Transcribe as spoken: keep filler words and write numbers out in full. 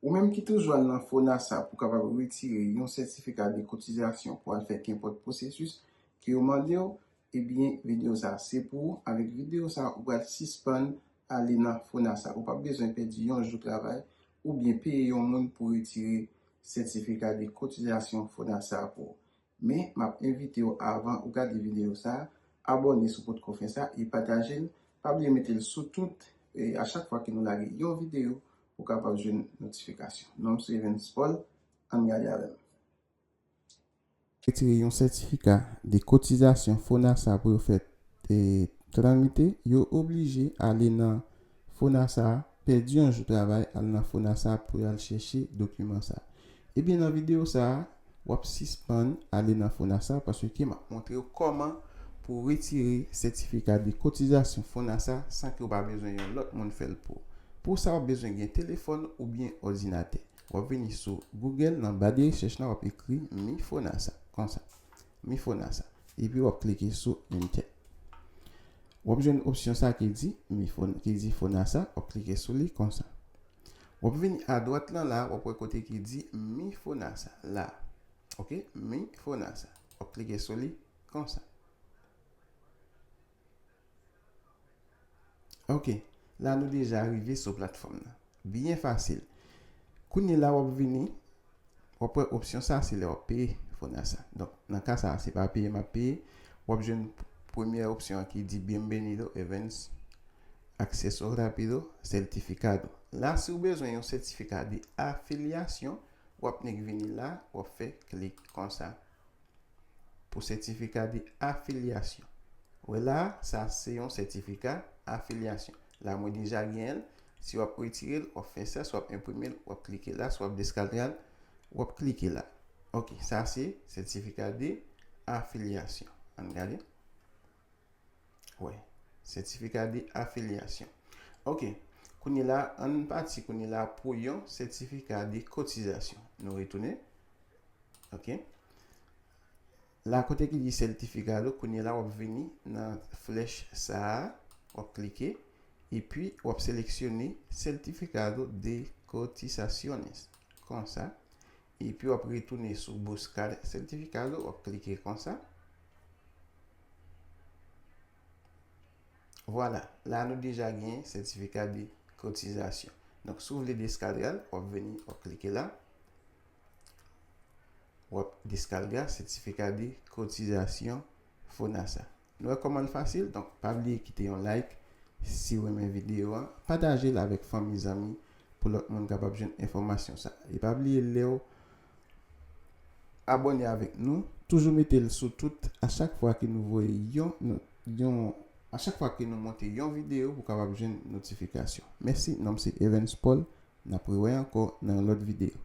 Ou menm ki toujou al nan FONASA pou kapab retire yon sètifika de kotizasyon pou al fè kenpòt pwosesis ke yo mande w, ebyen, videyo sa a se pou ou. Avèk videyo sa a, ou pral sispann ale nan FONASA. Ou p ap bezwen pèdi yon jou travay oubyen peye yon moun pou retire sètifika de kotizasyon FONASA a pou ou. Men, m ap envite w, avan ou gade videyo sa a, abòne si w potko fè sa e pataje l. Pa bliye mete l sou tout, e a chak fwa ke nou lage yon videyo, ou kapab jwenn notifikasyon. Non m se Evens Paul, ann gade avè m. Retire yon sètifika de kotizasyon FONASA pou yo fè, e, tramite, yo oblije ale nan FONASA, pèdi yon jou travay, al nan FONASA pou y al chèche dokiman sa. Ebyen, nan videyo sa a, w ap sispann ale nan FONASA paske m ap montre w kòman pou w retire sètifika de kotizasyon FONASA san ke w pa bezwen yon lòt moun fè l pou ou. Pou sa, w ap bezwen gen telefòn oubyen òdinatè. W ap vini sou Google, nan ba de rechèch la, w ap ekri MyFONASA, konsa. MyFONASA. Epi w ap klike sou Enter. W ap jwenn opsyon sa ki di MyFON, ki di FONASA, w ap klike sou li konsa. W ap vini adwat lan la, w ap wè kote ki di MyFONASA, la. Oke, MyFONASA. W ap klike sou li konsa. Oke, la nou deja rive sou platfòm nan. Byen fasil. Kounye la w ap vini, w ap wè opsyon sa, se lè w ap peye FONASA. Donk, nan ka sa, se pa peye m ap peye. W ap jwenn premyè opsyon an ki di Bienvenido Evens, Acceso Rápido, Certificado. La, si w bezwen yon sètifika de afilyasyon, w ap nik vini la, w ap fè klik konsa pou sètifika de afilyasyon. Wè la, sa se yon sètifika afilyasyon. La, mwen deja genyen l. Si w ap retire l, w ap fè sa, si w ap enprime l, w ap klike la, si w ap deskalke l, w ap klike la. Oke, sa se sètifika de afilyasyon. Ann gade. Wè, sètifika de afilyasyon. Oke, kounye la, ann pati kounye la pou yon sètifika de kotizasyon. Nou retounen. Oke. La kote ki di certificado, kounye la w ap vini nan flèch sa a, w ap klike, epi w ap seleksyone Certificado de Cotizaciones, konsa, epi w ap retounen sou Buscar Certificado, w ap klike konsa. Vwala, la nou deja gen sètifika de kotizasyon. Donk, si w vle deskalga l, w ap vini, w ap klike la. W ap deskalga sètifika de kotizasyon FONASA. Nou wè kòman l fasil? Donk, pa bliye kite yon like si w renmen videyo a. Pataje l avèk fanmi, zanmi, pou lòt moun kapab jwenn enfòmasyon sa. E pa bliye, lè w abòne avèk nou, toujou mete l sou tout. A chak fwa ke nou voye yon, yon, a chak fwa ke nou monte yon videyo, pou kapab jwenn notifikasyon. Mèsi, non m se Evens Paul. N ap rewè ankò nan yon lòt videyo.